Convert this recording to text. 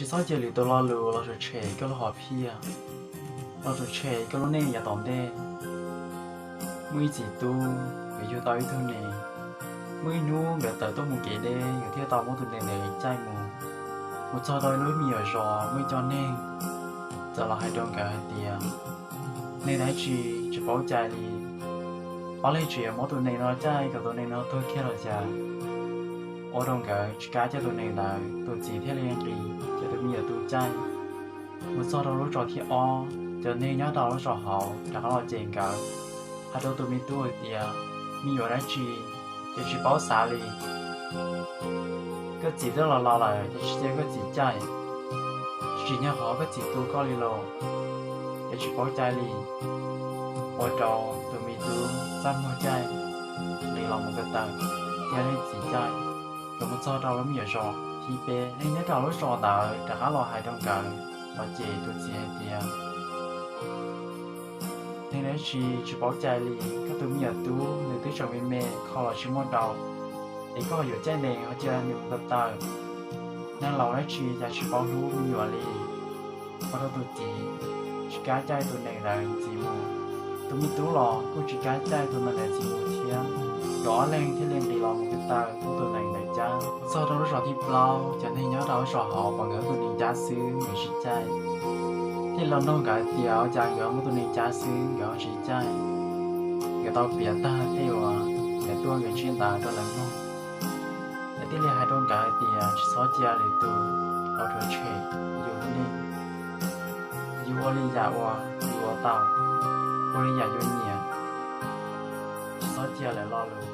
Tsis txhob cia lwm tus lo lus los rhuav tshem koj lub hom phiaj, los rhuav tshem koj lub neej yav tom ntej. Muaj ib txiv tub, nkawd yug tau ib tug nees. Muaj ib hnub nkawd tawm tuaj mus kev deb, nkawd thiaj tau muab tus nees ntawd caij mus. Mus txog rau lub me nyuam zos, muaj ib co neeg txawm los hais rau nkawd hais tias, neeg dab tsi tsis paub cai li, ob leeg tseem yuav muab tus nees no caij kom tus nees no tuag kiag los cas. Ua rau nkawd tsis kam caij tus nees ntawd, tus txiv thiaj li nqis ces tus me nyuam tub caij. Mus txog rau lub zos thib ob, cov neeg nyob rau lub zos hauv rov qab los cem nkawd, hais rau tus me tub hais tias, me nyuam dab tsi ces tsis paub xav li. Koj txiv twb los laus lawm ces tsis cia koj txiv caij, tsis tsim nyog qhov koj txiv tu koj li los, ces tsis paub cai li. Ua rau tus me tub txaj muag caij, nqis los mus ko taw, cia leej txiv caij. Nkawd mus txog rau lub me nyuam zos thib peb, neeg nyob rau lub zos ntawd rov qab los hais rau nkawd, los cem tus txiv hais tias, neeg dab tsi tsis paub cai li, koj tus me nyuam tub nws twb tseem me me kho los tsis muaj dua, es koj yuav caij nees ho cia nws mus ko taw. Neeg laus dab tsi cas tsis paub hlub me nyuam li. Ua rau tus txiv tsis kam caij tus nees ntawd ntxiv mus. Tus me tub los kuj tsis kam caij tus nees ntawd ntxiv mus thiab. Nkawd ob leeg thiaj li nqis los mus ko taw ua tus nees ntawd cab. Mus txog rau lub zos thib plaub, cov neeg nyob rau lub zos hauv pom nkawd tus nees cab xwb nkawd tsis caij, thiaj li los nug nkawd hais tias ua cas nkawd muab tus nees cab xwb nkawd ho tsis caij. Nkawd tau piav tag tej uas nkawd tuaj nkawd ntsib ntawd rau lawv mloog. Nkawd thiaj li hais rau nkawd hais tias tsis txhob cia lwm tus los rhuav tshem yus lub neej. Yus ua li yam uas yus ua tau, ua li yam yus nyiam, tsis txhob cia lwm lo lus